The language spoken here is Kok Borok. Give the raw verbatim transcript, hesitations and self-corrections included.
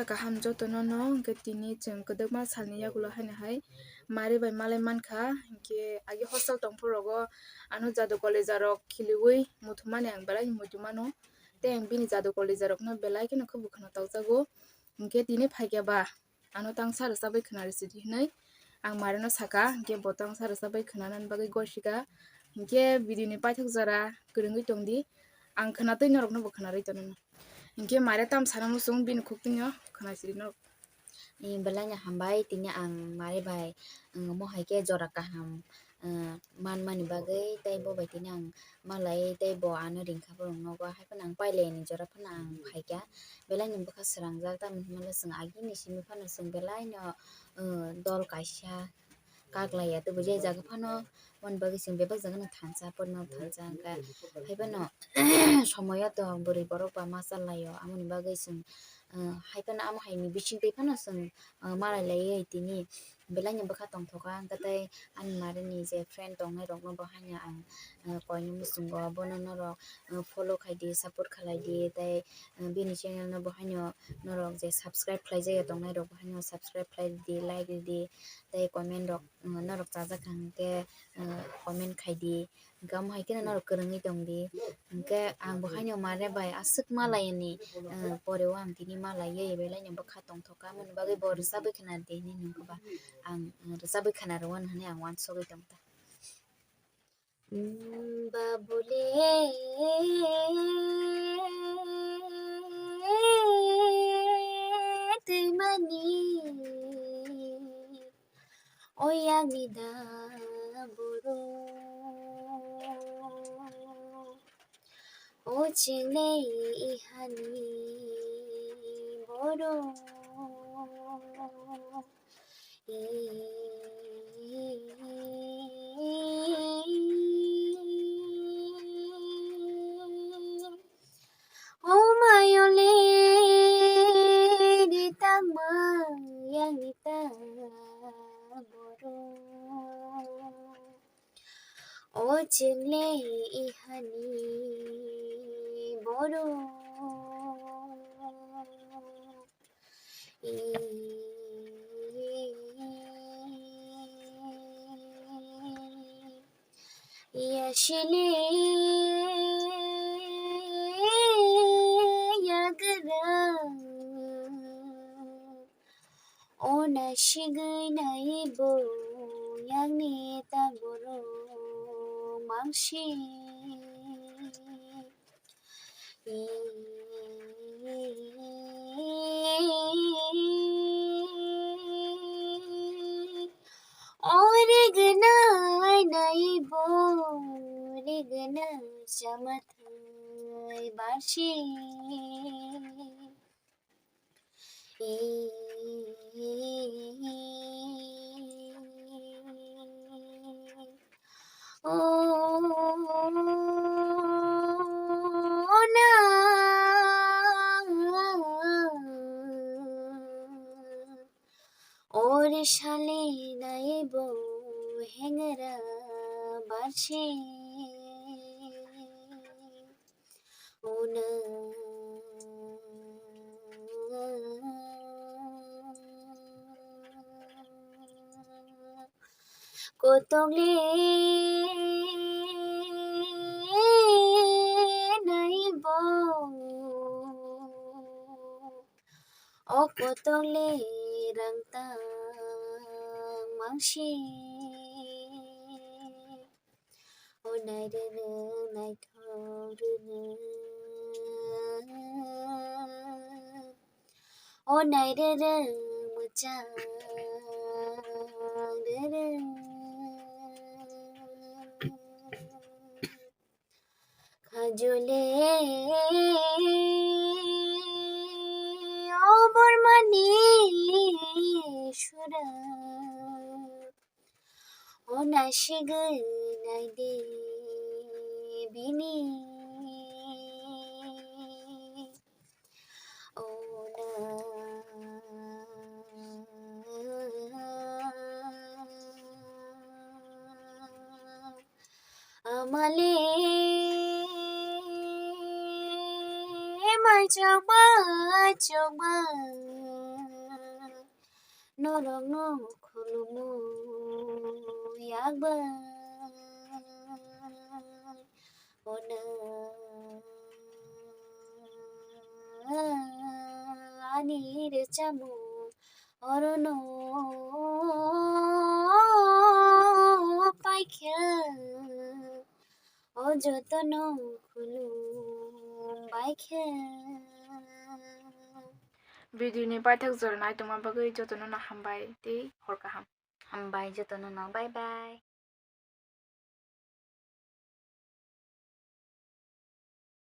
Kaham jotono no, hwnkhe tini chwng kwdwkma salni yagulo haino hai mare bai malai mankha, hwnkhe agi hostel tongphuru rogo ano jadu kolija rok khiliwi muthumani ang belai muitu mano, tei ang bini jadu kolija rokno belai kheno khe bwkhano tokjago, hwnkhe tini phaikhe ba ano tangsa rwchabwi khwnarw sidi hwnwi ang mare no saka, hwnkhe bo tangsa rwchabwi khwnanani bagwi gorsika, hwnkhe video ni paithak jora kwrwngwi tongdi, ang khwnatwi norokno bo khwnarwi tonwi. Hinkhe mare tam sana muchung bini khuktingno khwnaisidi norok. Belai no hambai, tini ang mare bai, um, omo hai khe jora kaham, um, manmani bagwi, tei bo bai tini ang malai, tei bo ano ringkha borok nogo, hai phano ang pailai ni jora phano ang phaikha. Belai no bwkha srangjak, tamoni hwnba chwng agini simi phano chwng belai no, um, dol kaisa kaklaiya, tei bo je jaga phano, aboni bagwi chwng bebak jagano thansa, porno thansa, hwnkhe hai phano somoyo to bwrwi borok ba ma chalaio, aboni bagwi chwng, ah, hai phano amo haini bisingtwi phano chwng, ah, malai laiwi tini belai no bwkha tongthoka, hwnkhe tei ani mare ni je friend tongnai rokno bo haino ang, ah, koini muchungo bono norok, ah, follow khaidi, support khwlaidi, tei, ah, bini channel no bo haino norok je subscribe khlaijak ya tongnai rok bo haino subscribe khlai di, like ridi, tei comment rok, um, norok chajak kha hwnkhe, um, comment khaidi, hwnkhe amo hai kheno norok kwrwngwi tongdi, hwnkhe ang bo haino mare bai aswk malaiyani, um, pore o ang tini malaiwi belai no bwkha tongthoka, aboni bagwi bo rwchabwi khwna di hinwi nungkha ba ang, um, rwchabwi khwna rwano hinwi ang uansugwi tongkha. Babule twimani oyangni da boro, o chinglei ihani boro. O mayole ri tangma yang ita boro. O chinglei ihani boro. Yasile yagra ona sigwi nai bo yangni ta boro mangsi. O rigna nai bo rigna chamathai barsi. O na, o ri sali nai bo hengra barsi. Ona kotong le nai bo, o kotong le rang tang mangsi. O nai rwrwng naithok rwrwng, o nai rwrwng mwchang rwrwng. Khajole o bormani sura. O nai sigwi nai de bini. O na amale mai chokma chokma. Norokno khulumu yakbar ono ani rwchapmung orono paikha. O jotono khulum bai khe. Video ni paithak jora naitongma bagwi jotono no hambai tei hor kaham. Hambai jotono no, bye bye.